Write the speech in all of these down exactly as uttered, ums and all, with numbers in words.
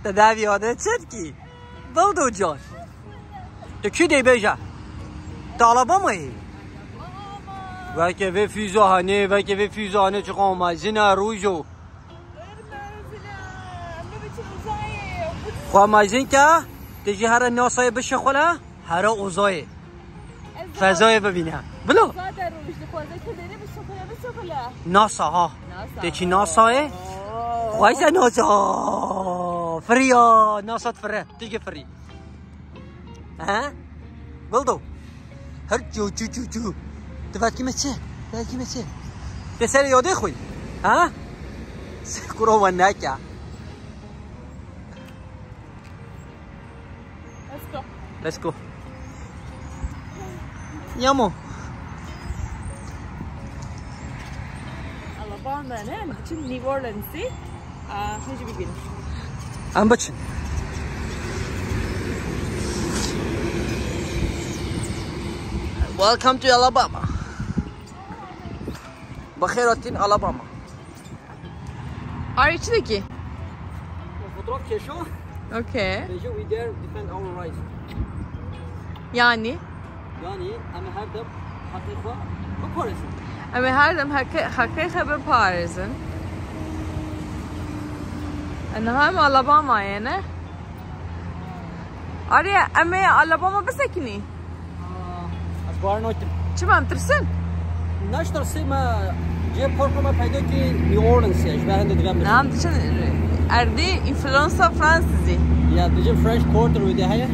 Te deviya de çi dikî? Bildo can. Tu kî dê bêje? Tu Alabama yî? Weke vê fîza hanê, weke vê fîza hanê çiqa mezin e, rûjo. Xwe mezin ke, tu jî here NASAyê bişixule, here uzayê. Fezayê bibîne. Bilo. Zaten roj dixwaze ku dêrê bişixule, bişixule. NASA ha. NASA. Tê çi NASAyê? Oo. Xwayse NASA. Firiya, NASA fire. Tê ki firi. He? Bildo. Her çu çu çu çu. Tu vetkî me çi? Tu vetkî me çi? Te serê yadê xwî. Ha? Kuro we neke. Let's go. Let's go. Yamo. Alabama ne? Em diçin New Orleans'î. Aa, hejî bibînin. Em biçin. Welcome to Alabama. Bi xêr hatin Alabama. Arî çi dikî? Fotoğraf keşo. Okay. Bêje we dare defend our rights. Yani? Yani em ê her dem heqê xwe biparêzin. Em ê her dem heqê, heqê xwe biparêzin. E, niha em Alabamayê ne? Arî, em ê Alabama bisekinî? Aa, ez bawer nakim. Çima em tirsin? Ne ji tirsê me cihê parka me peyda kir New Orleans e, ji ber hindê divem Na, em diçin erdê înfluensa Fransizî. Ya, dijin French Quarter wê de heye.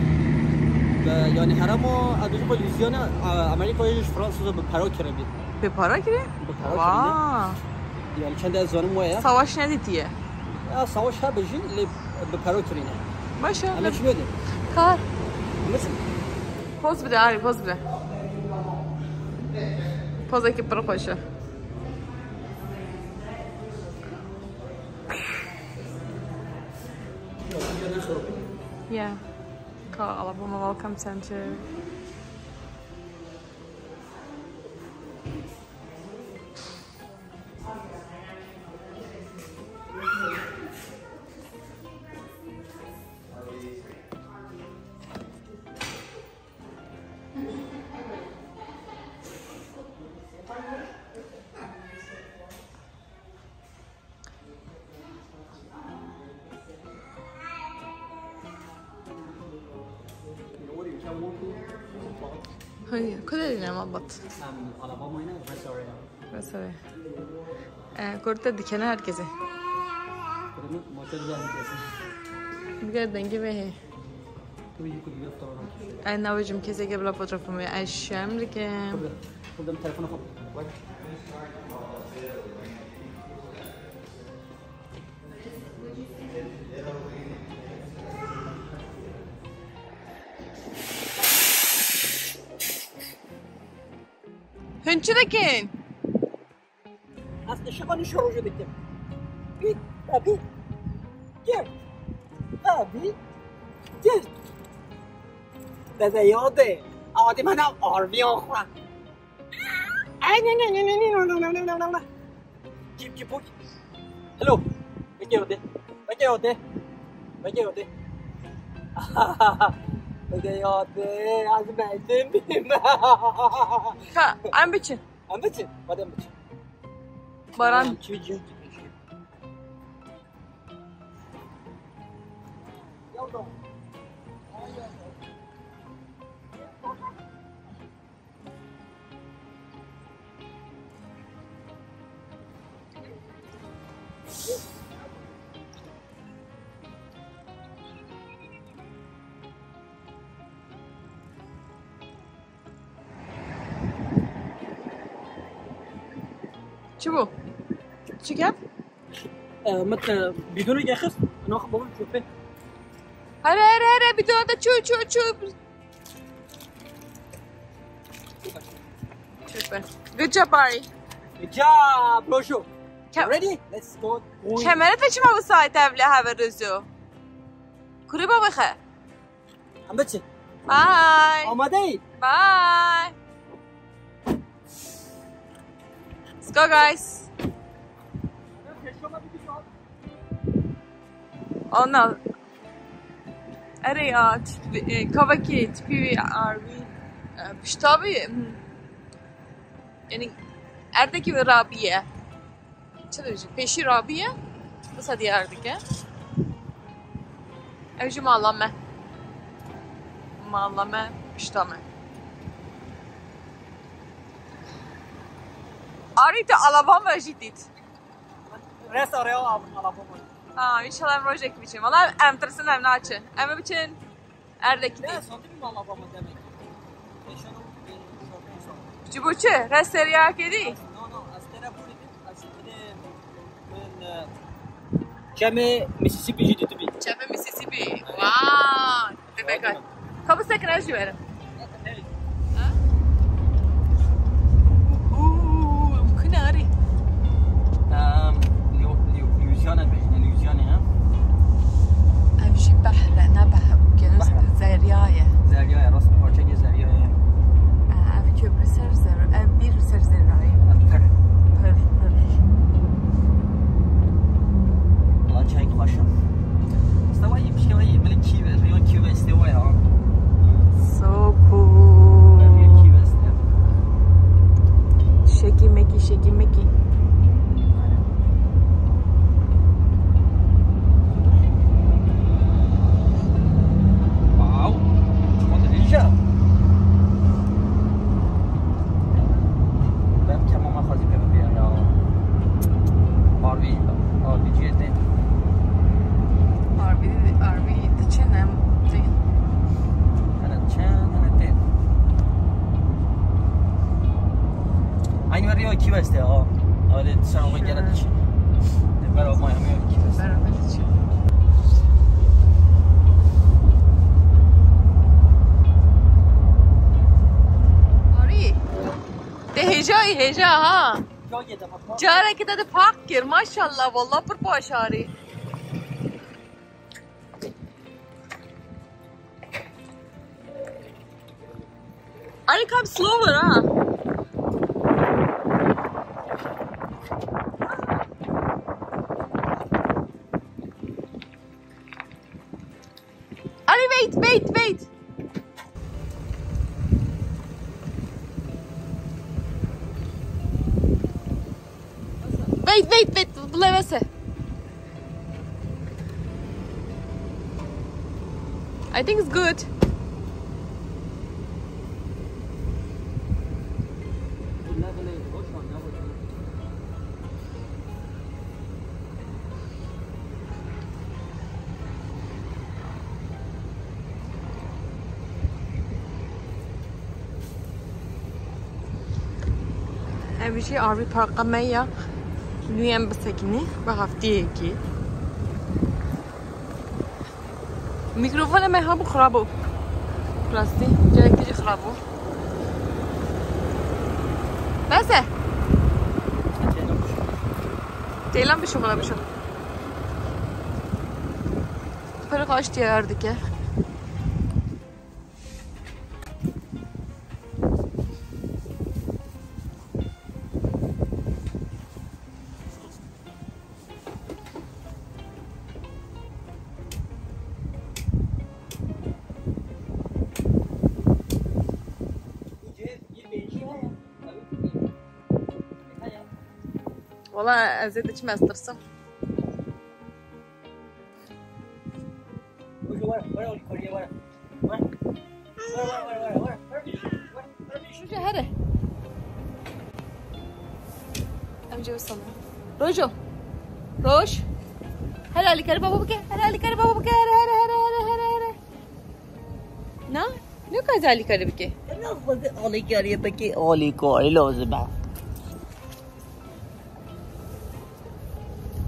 Ve yani heremo, ez dijin xwe Louisiana, a, Amerika ji Fransizê bi pera kiribî. Bi para kirî? Bi para kirî. Wow. Yani çend ez zanim waya. Savaş nedîtiye. Ya, savaş hebe jî lê bi pera kirîne. Baş e. Em çi bidin? Kar. Em çi? Poz bide, Arî, poz bide. Pozekî pir xweş e. Yeah. Ka Alabama Welcome Center. Hey, kudê dîne malbat? Em Alabama yine, West Area. West Area. E, kurte dikene herkese. Kurte maçe güzel herkese. Diğer denge ve he. Tabii, yıkı bir fotoğraf. Ay, navê ji min kesek e bila fotoğrafımı. Ay, şem dikim. Burada, burada bir telefona bak. Hûn çi dikin? Ez nişixa nişo rojo dikim. Bî, bî, gir. Bî, gir. Dede yade. Adî me nav arviyan xwe. Ay, ne, ne, ne. Cip, cip, uy. Hello. Veke yade. Veke yade. Veke yade. Veke yade. Az mezin bim. Ha, em biçin. Em biçin. Hadi em biçin. Baran. Çi, çi, çi, çi. Çi bû? Çi ket? E, min, e, bidonekê xist, naxwe babam çöpe. Here, here, here, bidona de çû, çû, çû. Çöpe. Good job, Ari. Good job, Rojo. Ke- Ready? Let's go. Kemere te çima bu saate evle have Rojo? Kuri baba xe. Em biçin. Bye. Amadeyî? Bye. Let's go, guys. Ana. Erê ya, t-, e, kavekê tipî wî arvî, e, pişta wî, hmm. Yanî erdekî wî rabî ye. Çi dibêjî? Pêşî rabî ye. Wisa diyar dike. Ev jî mala me. Mala me, pişta me. Arî te alavan ve jî dît. Rest araya aldım alavan. Ha, înşallah em rojek biçin. Valla em tirsin em naçin. Em biçin. Erdekî dî. Ne, sandım mı alavan mı demek? Eşanım, e, şoför insan. Ji bo çi? Rest seriya kedî? No, no, ez telefon edip, ez bir de, ben, e, Çemê Mississippi jî didibî. Çemê Mississippi. Vay. Demek ay. Ka bisekin ez jî werim. Ha? Uuu, uuu, kunarî. Em, Lu-, Lu-, Louisiana dibêjin, Louisiana, ha? Ev jî behr e, ne behr, Behr e. Zerya ye. Zerya ye, rast parçekê zerya ye. Ev köprü ser zer-, ev bir ser zerya ye. Ev pir. Pir, pir. Lan çayek xweş e. Stewayê pişkevayê, belê Key West, rêya Key West stewayê ha. So cool. Rêya Key West e. Şekî mekî, şekî mekî. Wow. Çiqas dirêj e. Bem kema me xwezî peve pê ya. Arvî, arvî cihê tê. Arvî, arvî diçin em tê. Hene diçin, hene tê. Aynı ver ya Key West ya. Öyle sen o gene diçin. Ver o Miami ya Key West. Ver o diçin. Arvî. Te hêjayî hêja ha. Carekî te de park kir, maşallah, wallah pir baş arî. Arî kam slower ha. Arî, wait, wait, wait. Wait, wait, wait. Bila wese. I think it's good. Ev jî arvî parka me ya. Nû em bisekinî bi heftiyekî. Mîkrofona me hebû xirab bû. Rastî, gelek tijî xirab bû. Bes e. Têlan bişo, xirab bişo. Pir xweş diyar dike. Wala ez ê diçim, ez tirsim. Rojo, here. Em cê wisa ne. Rojo. Roj. Here alîkarî baba bike. Here alîkarî baba bike. Here, here, here, here, here, here. Na? Ne kadar alîkarî bike? Ne kadar alîkarî bike? Alîkarî lazim e.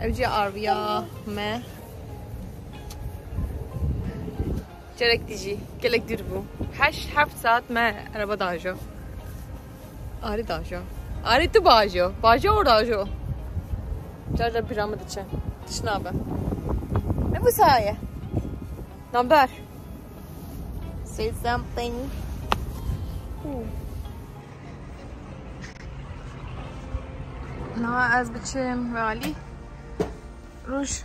Ev jî arviya me. Çerek dijî, gelek dûr bû. Heşt heft saet me ereba dajo. Arî dajo. Arî tu bajo. Bajo û dajo. Car car bîra min diçe. Tişt nabe. Ne bu saye? Number. Say something. Na ez biçim ve alî. Roj.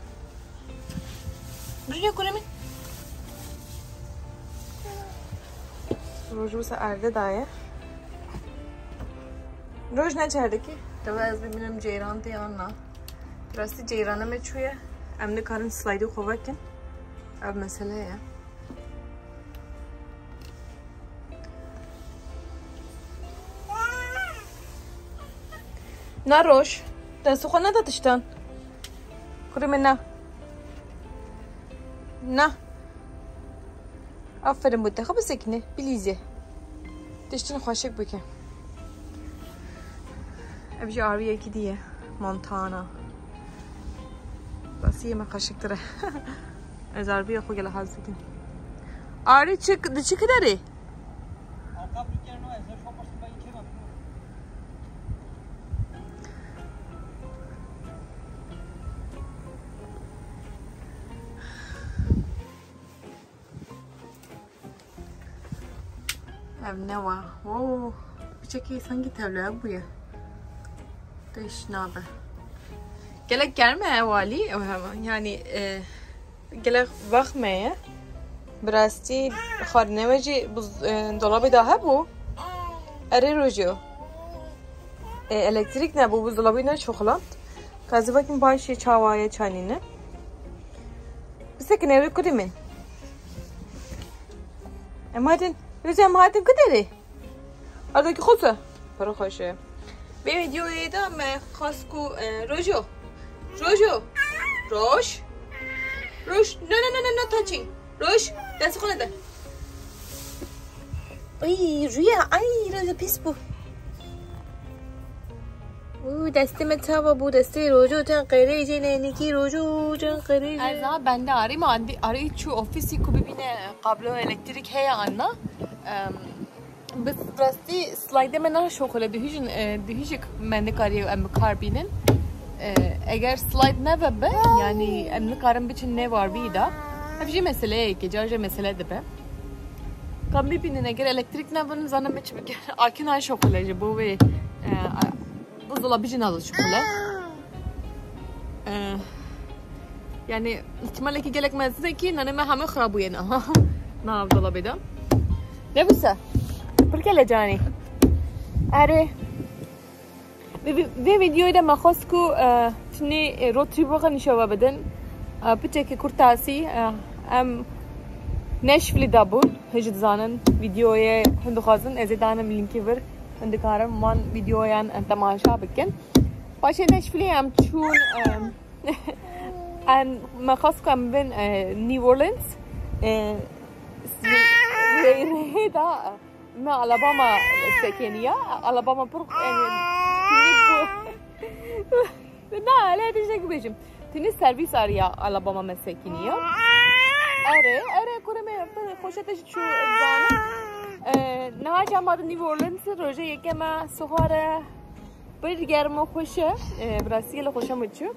Rûnê kurê min. Roj wisa erde daye. Roj ne çerdekî? Tabi ez bimînim ceyran tê yan na. Rastî ceyrana me çûye. Em nikarin slayda xwe vekin. Ev mesele ye. Na Roj, destê xwe neda tiştan. Kurê min na. Na. Aferin bo te. Xwe bisekine, bilîze. Tiştin xweşik bike. Ev jî ariyekî diye. Montana. Basiyê me xweşiktir e. Ez arbiya xwe gele hez dikim. Arî çi, di çi kiderê? Ev ne wa? Wow, piçekî sengî tevlaya bûye. Teş nabe. Gelek germ e walî, ew hema. Yani, e, gelek vexme ye. Bi rastî xwarinê we jî bu, e, dolabê de hebû. Erê Rojî. E, elektrîk nebû, buzdolabî neşoxiland. Ka ez vekim paşê çawa ye, çanî ne. Bisekine wê kurê min. Em hatin, Rojî, em hatin ku derê? Erdekî xweş e. Pere xweş e. Vê vîdeoyê de me xwest ku, e, Rojo. Rojo. Roj. Roj. No, no, no, no, no touching. Roj. Destê xwe nede. Ay, rüya. Ay, Rojo pis bû. Û, destê me çawa bû, destê Rojo can qerêjê, nênikî Rojo can qerêjê. Ez ha bende arî me, arî çû ofîsî ku bibîne kablo elektrîk heye an na. Em, Bi rastî slayde me naşoxile, dihîjin, e, dihîjik me nikariye em bi kar bînin. E, eger slayd neve be, yani em nikarin biçin nêvar bî da. Ev jî meseleyekê, car jê mesele dibe. Kam bibînin, eger elektrîk nebin, zanim me çi bike. Akî naşoxile ji bo wê, e, a-, buzdolabî jî naşoxile. E, Yani, îhtîmalekî gelek mezin e kî nanê me heme xirabûyê niha nav dolabê de. Ne bûse? Pir gele canî. Erê. Vê, vê, vê vîdeoyê de me xwest ku, e, tinê, e, road trip waxa nîşa we bidin. E, piçekî kurtasî, e, em Nashville de bûn. Hê jî dizanin vîdeoyê hûn dixwazin, ez ê danim lînkî vir. Hûn dikarin wan vîdeoyan, e, temaşa bikin. Paşê Nashville em çûn, e, Em, me xwest ku em bin, e, New Orleans, e, rê-, rêyê de me Alabama sekeniya. Alabama pir, e, na, lê tiştek bêjim. Tinî servîs ariya Alabama me sekiniya. Erê, erê, kurê me pir xweş e, te jî çû zane. E, niha cem hatin New Orleans, roja yekem e, sihar e. Pir germ û xweş e. E, bi rastî gelek xweş e min çû.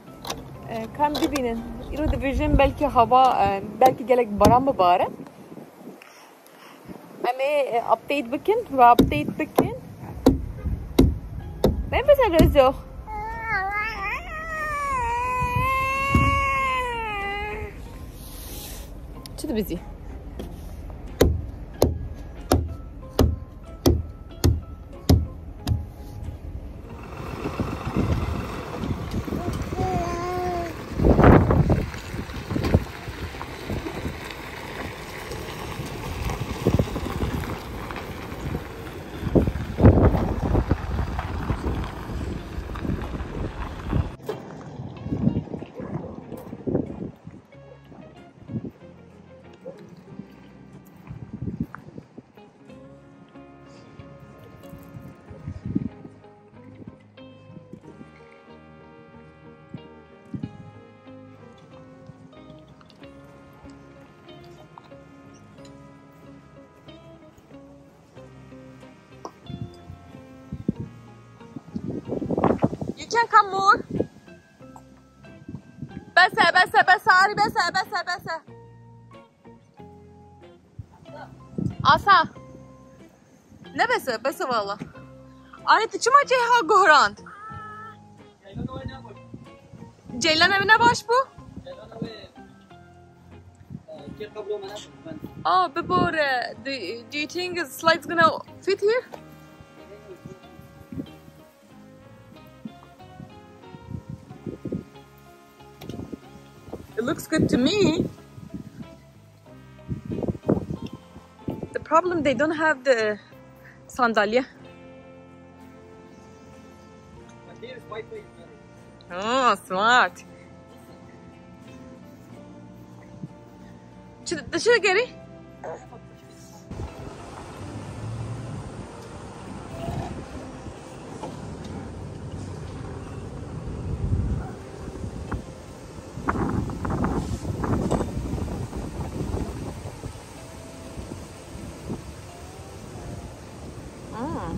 E, kam bibînin. Îro dibêjin belkî hava, e, belkî gelek baran bibare. Em ê, e, update bikin, we update bikin. Ben bize Rezo. Çi dibizî? You can come more. Bes e, bes e, bes e, Arî, bes e, bes e, bes e. Asa. Ne bes e, bes e valla. Arî, tu çima ceyha gohrand? Ceylan ev ne baş bû? Ah, bibore, do, do you think the slide's gonna fit here? It looks good to me. The problem, they don't have the sandalye. Oh, smart. Çi, çi digerî? Hmm.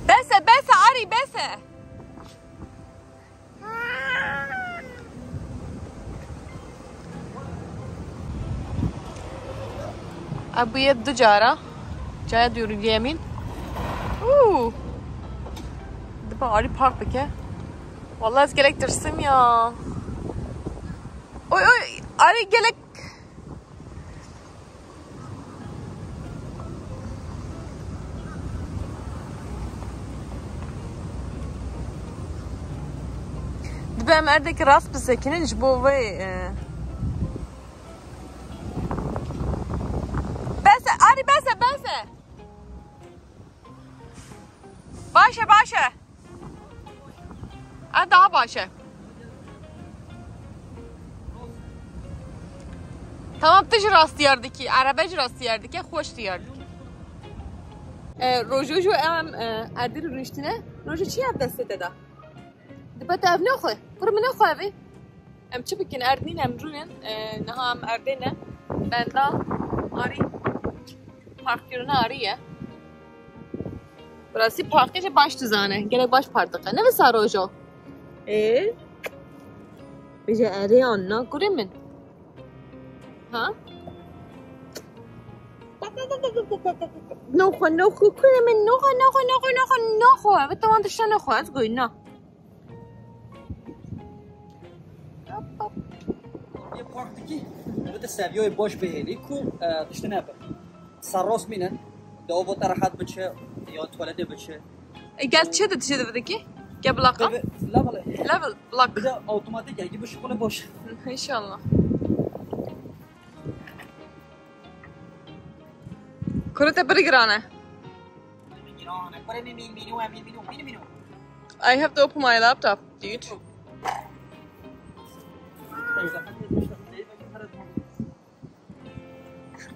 Bes e, bes e, Arî, bes e. Ev bûye du cara. Caya duyemîn. Uuu. Dibe Arî park bike. Vallahi ez gelek tirsim ya. Oy, oy, Arî gelek. Dibe em erdekî rast bisekinin ji bo vê, e, bes e, Arî, bes e, bes e. Baş e, baş e. A, daha baş e. Tamam, tu jî rast diyar dikî, erebe jî rast diyar dike, xweş diyar dike. E, Rojo jî em, e, erdî rûniştine. Rojo, çi ye destê te de? Dibe te ev nexwe. Kur min nexwe evê. Em çi bikin? Erd nîn, em rûnin. E, niha em erdê ne. Benda Arî. Parkkirina Arî ye. Bi rastî parkê jî baş dizane. Gelek baş park dike. Ne wisa Rojo? Ê? Bêje erê an na kurê min. Ha? Noxwe, noxwe, kurê min, noxwe, noxwe, noxwe, noxwe, noxwe. Ev tawan tişta noxwe, ez goyî, na. Yê park dikî, bi te seviyoyê baş bihêlî ku, e, tiştê nebe. Serros mîne, di ava te rehet biçe, ya tuwaletê biçe. E, gel çi de tiştê de dikî? Gel bilaka. Level. Level, bilak. Bir de otomatik yani, gibi şıkkını boş. İnşallah. Kurê te pir giran e. I have to open my laptop, dude.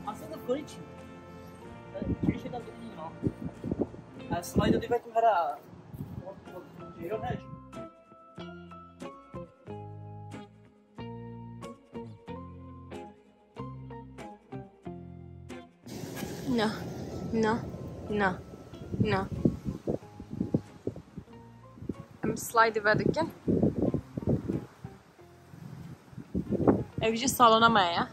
Aslında kurê çi? Çi şekil dediğin ya. Slide dibe ku hera. Na, na, na, na. Em slide vedikin. Ev jî salona me ye.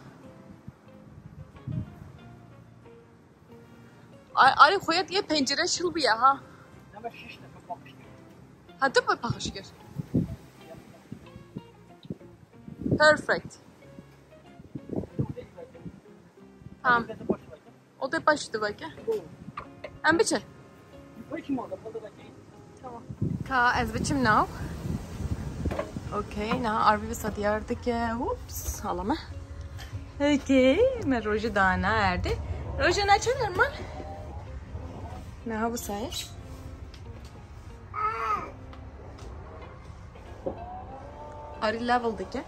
Ay, ay, xuya diye pencere şil bûye ha. Ha, tu bi paqij kir. Perfect. Tamam. O da baş divake. Em biçe. Tamam. Ka ez biçim nav. Okey, na Arvî wisa diyar dike. Ups, halama. Okey, me rojî dana erdê. Rojî ne çedir man? Ne ha bu sayı? Arî level dike.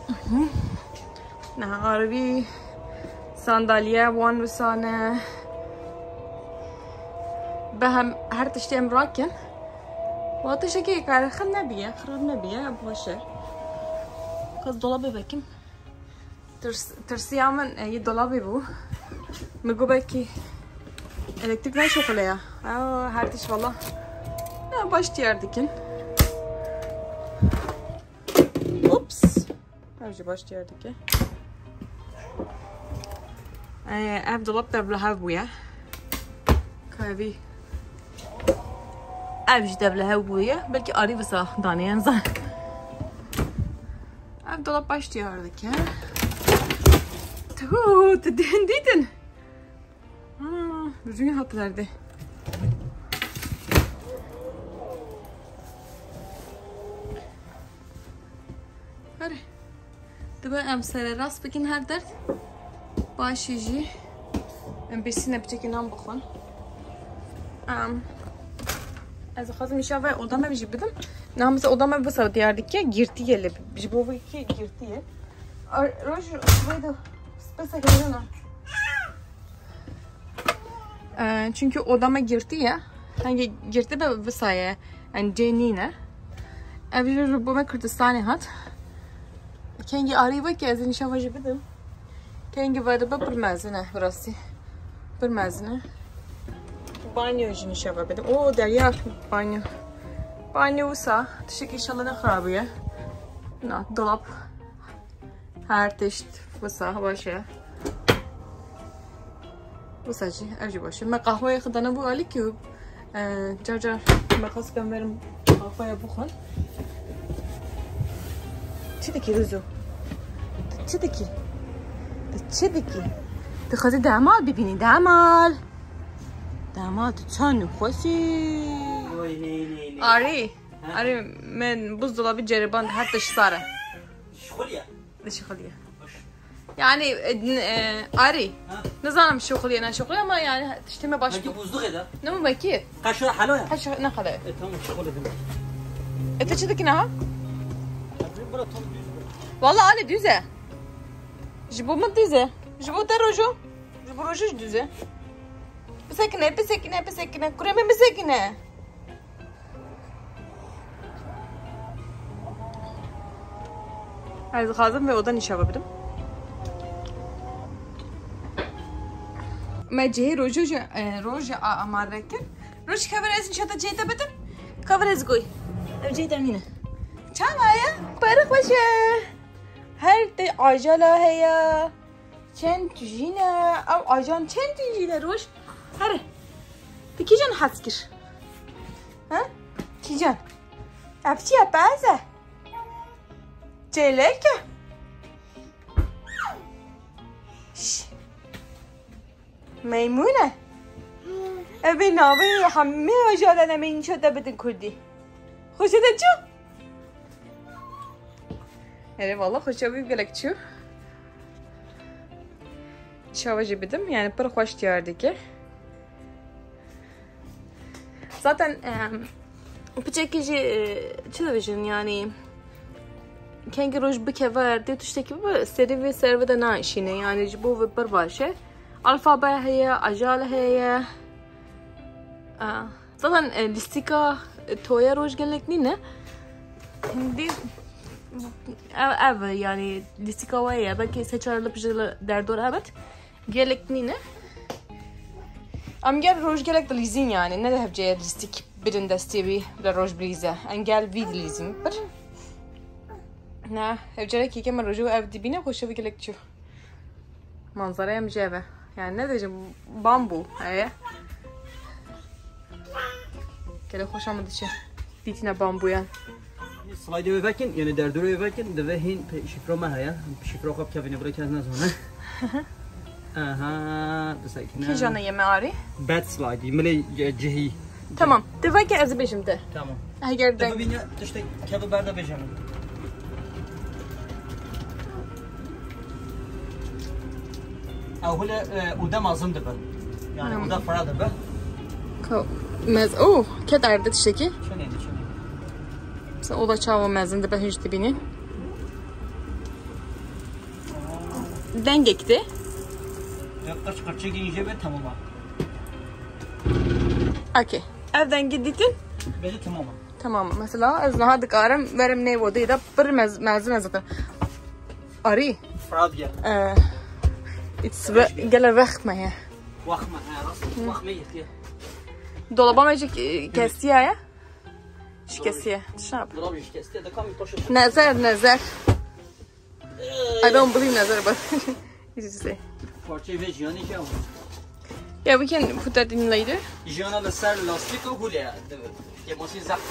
Mhm. Niha Arvî sandalye wan wisane. Bi hem her tiştê em rakin. Wa tiştekî kare xil nebiye, xirab nebiye, baş e. Qız dolabê vekim. Tirs-, tirsiya min, e, yê dolabê bû. Min got belkî elektrîk neşixuleya. Aa, her tişt valla. Ya, baş diyar dikin. Ups. Ev jî baş diyar dike. E, ev dolap te bila hev bûye. Kevî. Ev jî dev li hev bûye. Belkî Arî wisa danê, em zan. Ev dolap baş diyar dike. Tu, tu din dîtin. Aa, rûyê hat derdê. Here. Dibe em sererast bikin her derd. Paşê jî em bêsîne piçekî nan bixwin. Em, ez dixwazim îşa ve oda me jî bidim. Niha mesela oda me wisa diyar dike, girtî ye lê. Ji bo vê kê girtî ye. Ar-, roj vê de spesek hene. Ee, çünkü oda me girtî ye. Hengî girtî be wisa ye. Yani cê nîne. Ev jî ji bo me Kurdistanê hat. Kengî Arî veke ez nîşa ve jî bidim. Kengî vedibe pir mezin e, bi rastî. Pir mezin e. Banyo jî nîşa ve bidim. Oo, derya banyo. Banyo wisa. Tiştekî inşallah ne xirabî ye. Na, dolap. Her tişt wisa baş e. Wisa jî, ev jî baş e. Me qehweyê xwe dane bû alî kî, e, car car me xwest kem verim qehweya bixwin. Çi dikî Rûzo? Tu çi dikî? Tu çi dikî? Tu xwezî demal bibînî, demal. Demal tu çend xwesî. Oy, ney, ney, ney. Arî, Ha? Arî, min buzdolabî ceriband, her tişt sar e. Şixuliye. Dişixiliye. Baş. Yani, e, n-, e, Arî. Ha? Nizanim şixuliye, ne şixuliye ama yani tiştê me baş Belki bû. Buzluk eda. Ne bu belki? Kaşo halo ya? Kaşo ne kadar? E, tamam, şixuliye. E, te çi dikine ha? Bura tam düz bura. Vallahi Ali düz e. Ji bo min düz e. Ji bo te rojo. Ji bo rojo jî düz e. Bisekine, bisekine, bisekine. Kurê min bisekine. Ez dixwazim vê oda nîşa ve bidim. Me cihê rojê jî, e, rojê a-, amade kir. Roj kevir ez nîşa te cihê te bidim. Kevir ez goy. Ev cihê te nîne. Çawa ye? Pere xweş e. Her te ajala heye. Çend tijîne, ew ajan çend tijîne roj? Here. Tu kîjan hez kir? Ha? Kîjan? Ev çi ye? Pez e? Çêlek e? Şş. Meymûn e? Ev ê navê hemê ajalan em ê nîşa te bidin kurdî. Xweşe te çû? Erê, valla xweşe wî gelek çû. Şava jî bidim, yani pir xweş diyar dike. Zaten, em, piçekî jî, e, çi dibêjin, yani, kengî roj bikeve erdê, tiştekî bibe, serî vê serve de naşîne, yani, ji bo vê pir baş e. Alfabe heye, ajal heye. A, zaten, e, lîstika, e, toya roj gelek nîne. Hindî ev, ev, yani, lîstika we ye, belkî sê çar lip ji li derdor hebet. Gelek nîne. Em ger roj gelek dilîzîn yani. Ne de hevce ye lîstik birin destê wî, bila roj bilîze. Em gel vî dilîzîn pir. Ne, hevcerekî ke me rojê ev dibîne, xweşe wî gelek çû. Manzara em jê ve. Yani ne diyeceğim, bambu. Heye. Gelek xweşa min diçe. Dîtina bambuyan. Slideê wê vekin, yani derdorê wê vekin, divê hîn pe-, şifra me heye. Şifra xwe bikevîne, bira kes nezane. Aha, bisekine. Kîjan e yeme arî? Bed slidî, milê ce-, cihî. Tamam, tu veke ez bêjim te. Tamam. Eger Tu deng. bibîne, tiştek keve berde bêje min. Ew hule, e, ûde mezin dibe. Yani Hmm. ûde fira dibe. Ko-, mez-, oh, ket erde tiştekî. Çinê de, çinê. Mesela oda çawa mezin dibe, hiç dibînî. Dengek de. Ya qırç qırçı giyince be tamam abi. Okey. Ev dengî dîtin? Bence tamam abi. Tamam. Mesela ez niha dikarim verim nê odê de pir mez-, mezin ez zaten. Arî. Fradya. Ee, it's ve-, gele wext me ye. Wext me, he, rast. Wext me yetiye. Dolaba me jî, e, kestiye ye. Şikestiye. Şap. Dolabı şikestiye de kam poşet. Nezer, nezer. I don't believe nezer, but it's the same. Parçayı ve jiyanı ki ama. Yeah, we can put that in later. Jiyana da ser lastik o hule ya. Kêmosî zext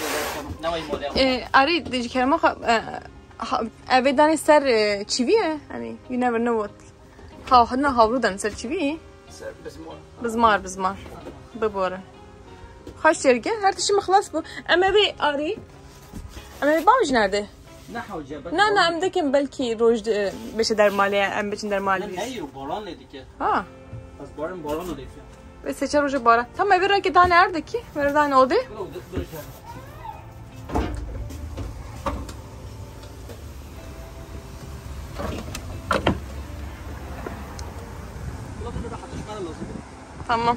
newey model. E, arî, di ji kerema xwe, e, ha, evê danê ser, e, çivî ye. Hani, you never know what. Ha, hina havru danê ser çivî. Ser bizmar. Bizmar, bizmar. Bibore. Xweş derge, her tiştî min xilas bû. Em evê arî. Em evê bam ji nerede? Ne hewce, bak. Na, na, em dikin belkî roj de, beşe dermalê, em biçin dermalê. Ne, ne, yo, baran lê dike. Ha. Ez baran, baran lê dike. Ve seçer hoca bara. Tamam, eve rake daha nerede ki? Ver daha ne oldu? Tamam.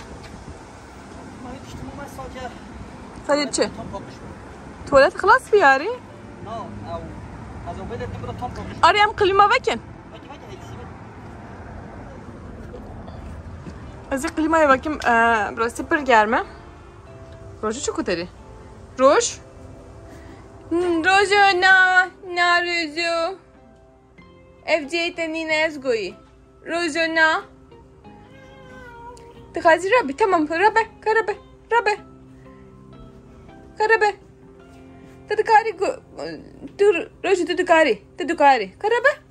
Sadece çi? Tuvalet xlas bir yeri. Arı em klima vekin. Ez ê klîmayê vekim, e, bi rastî pir germ e. Rojî çi kuterî? Roj? Hmm, Rojo na, na Rojo. Ev cihê te nîne ez goyî. Rojo na. Dixwazî rabe, tamam, rabe, ka rabe, rabe. Ka rabe. Tu dikarî go-, tu, Rojo, tu dikarî, tu dikarî. Ka rabe.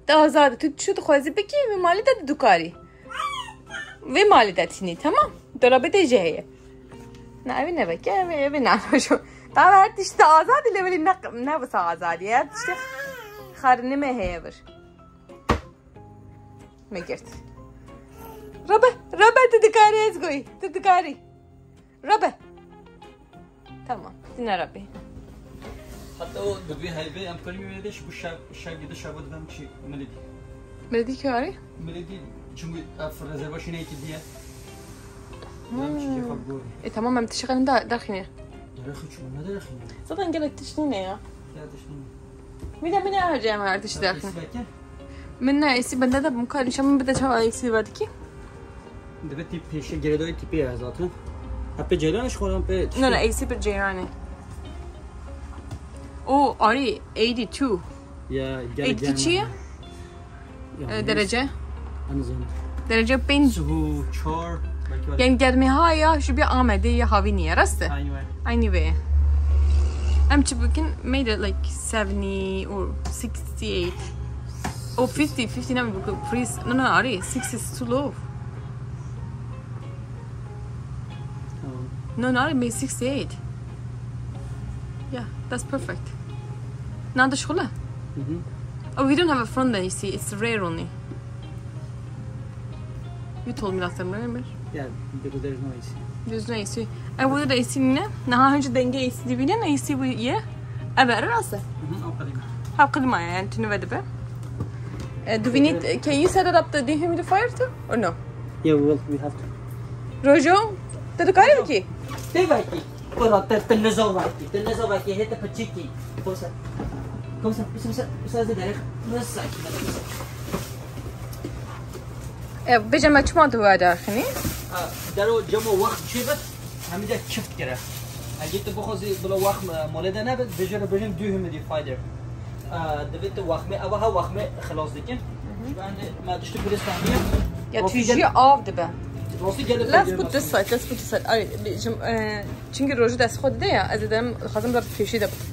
Te azad e. Tu çi dixwazî bikî, vê malê de tu dikarî. Vê malê de tînî, temam. Dolabê te jî heye. Na, evê neveke, evê, evê nanoşo. Tamam, her tişt azad e, lê belê ne, ne wisa azad e. Her tişt xarinê me heye vir. Me girt. Rabe, rabe, tu dikarî ez goyî. Tu dikarî. Rabe. Tamam, tu ne rabe. Hatta o dibî heybe em kurî wê de bu şev, şev gidi şev dibem çi milidî. Milidî ki arî? Milidî, çünkü ev rezervasyonê ki diye. Hmm. E, tamam, em tiştê xwe da derxîne. Derxî çi, ne derxîne? Zaten gelek tişt nîne ya. Gelek tişt nîne. Min de, min de her cem her tişt derxîne. Min ne êsî bende de bim kar nîşan min bide çawa êsî vedikî. Dibê tîp pêşê girêdayî tîpê ye zaten. Hep pê ceyran ji xwe re pê. No, no, êsî pir ceyran e. O, arî, eighty two. Ya, gel, eighty two çi ye? Ya, e, derece? Derece pênc. Siho çar, belki var. Yani germê ha ya, şu bir Amedê ya havî niye, rast e? Aynı var. Aynı ve. Em çi bikin, made it like seventy or sixty-eight. Oh, fifty, fifty ne bikin, please. No, no, arî, sixty is too low. Tamam. No, no, arî, made sixty-eight. Yeah, that's perfect. Nade şixule? Mhm. Oh, we don't have a front AC. It's rare only. You told me last time, remember? Yeah, because there's no AC. There's no AC. E, burada da AC nîne? Naha önce denge AC dibîne, AC bu ye. Ev ere rast e? Mhm, o kadar. Ha, klima yani, tünü ve dibe. E, do we need, can you set it up the dehumidifier too? Or no? Yeah, we will, we have to. Rojo, te dikarî bikî? Te vekî. Bira, te, te niza vekî. Te niza vekî, hê te piçikî. Kosa. Kosa, kosa, kosa, kosa, ez de derek. Kosa. E, bêje me çima tu we derxinî? Ha, dero cemo wext çê bit, hemî de çift kire. Hegî tu bixwazî bila wext, e, molê de nebit, bêje re bêjin dehumidifier. E, divê tu wexmê, eva ha wexmê xilas dikin. Mhm. Ji ber hindê me tiştî birêz fehmiye. Ya, rastî tu jî gel-, av dibe. Rastî gelek. Let's put this side, let's put this side. Ay, bêjim, e, çünkü Rojo dest xwe dide ya, ez ê dem, dixwazim biraz pêşî de bit.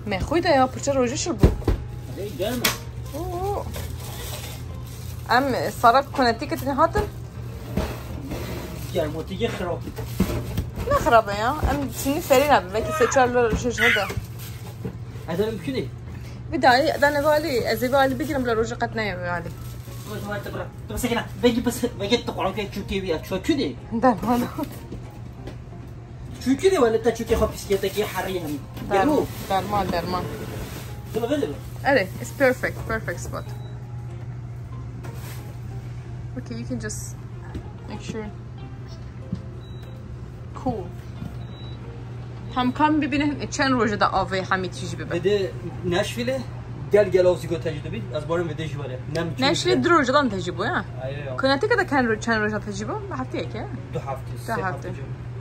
Me xwe de ya, pirçe Rojo şil bû. Ey, gelme. Oo. Em, e, sarak Connecticut hatin. Germotîgê xirab. Ne xirab e ya? Em şimdi serî ne? Belki seçerler Rojo de. Ederim künê. Bir daha, ben evali, ez evali bigirim, la Rojo qet ne evali. Dur, dur, dur, dur. Dur, sakın ha. Belki bas, belki de Kur'an kuyuya çökevi ya. Çökü de. Ben onu. Çökü de wele te çökü xo psikiyatriki her yanı. Derman, derman, derman. Dur, dur, dur. Are, it's perfect, perfect spot. Okay, you can just make sure. Cool. Hem kan bibîne, çend roje de avê hemî tijî bibe. Ede Nashville gel gel o zigo tecrübe bi. Az borim vede jivare. Nem Nashville du roje dan tecrübe ya. Ayo ya. Connecticut de kan ro-, çend roje tecrübe? Hefteyek ya. Du hafte, du se hafte.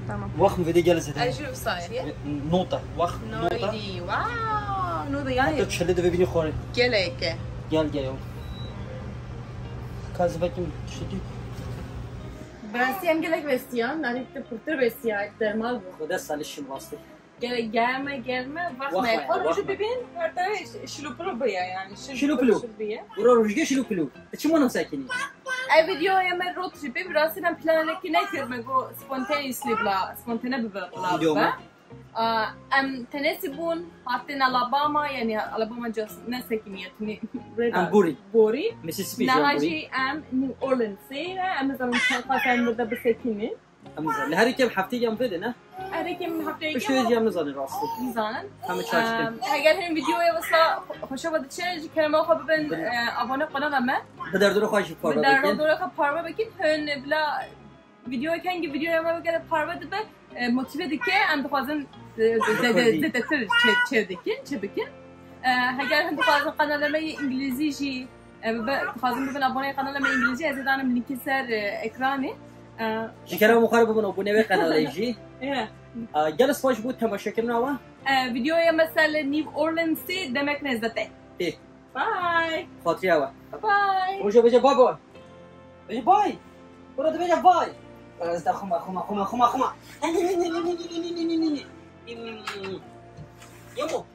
Tamam. Wax vede gel zede. Ecrüb sayı. Nota. Wax nota. Noydi. Wow. Nota yani. Hatta çile de bibîne xore. Geleke. Gel gel o. Kaz bakayım. Şekil. Bi rastî em gelek vestiyan, nanî tu pirtir vestiya dermal bû. Xwede salî şim rastî. Gelek germe germe, Wah vaxme ya, xwe rojî wah me. Bibîn, her tane şilûpilû biye yani. Şilûpilû. Biye. Ura rojge şilûpilû. Tu çima nam sekinî? Ev videoya me road tripê, bi rastî em planekî nekirme, got spontaneously bila, spontane bibe bila. Video bibe. me? Aa, em tenesî bûn, hatin Alabama, yani Alabama just ne sekiniye, tuni Em borî. Borî. Mississippi Niha jî jî em New Orleansê ne, em nizanin çaqa em burada bisekinî. Em nizanin. Li herî kem hefteyê em vê de ne? Herî kem hefteyê Piştî jî em nizanin rastî. Nizanin. Em çaçikin. Eger hin videoya wisa xweşa ve diçe, ji kerema xwe bibin, e, abone kanala me. Bi derdora xwe jî parve Bi derdo bikin. Dora xwe parve bikin. Hin bila video kengî videoya me bigere parve dibe, e, motive dike, em dixwazin, e, zêde- Kurdî. zêdetir çê- çêdikin, çê bikin. E, heger hin dixwazin kanala me yê îngilîzî jî, e, bibe- dixwazin bibin aboneyê kanala me îngilîzî, ez ê danim linkî ser, e, ekranê. E, Ji kerema xwe re bibin abone wê kanalê jî. e, Aa, gelek spas ji bo temaşekirina we. e, videoya me ser li New Orleansê demek nêzde te. Pê. Bye. Xatiriya we. Bye bye. Roja bêje bye bye. Bêje bye. Ura dibêje bye. Ez de xuma, xuma, xuma, xuma, xuma. Yemo.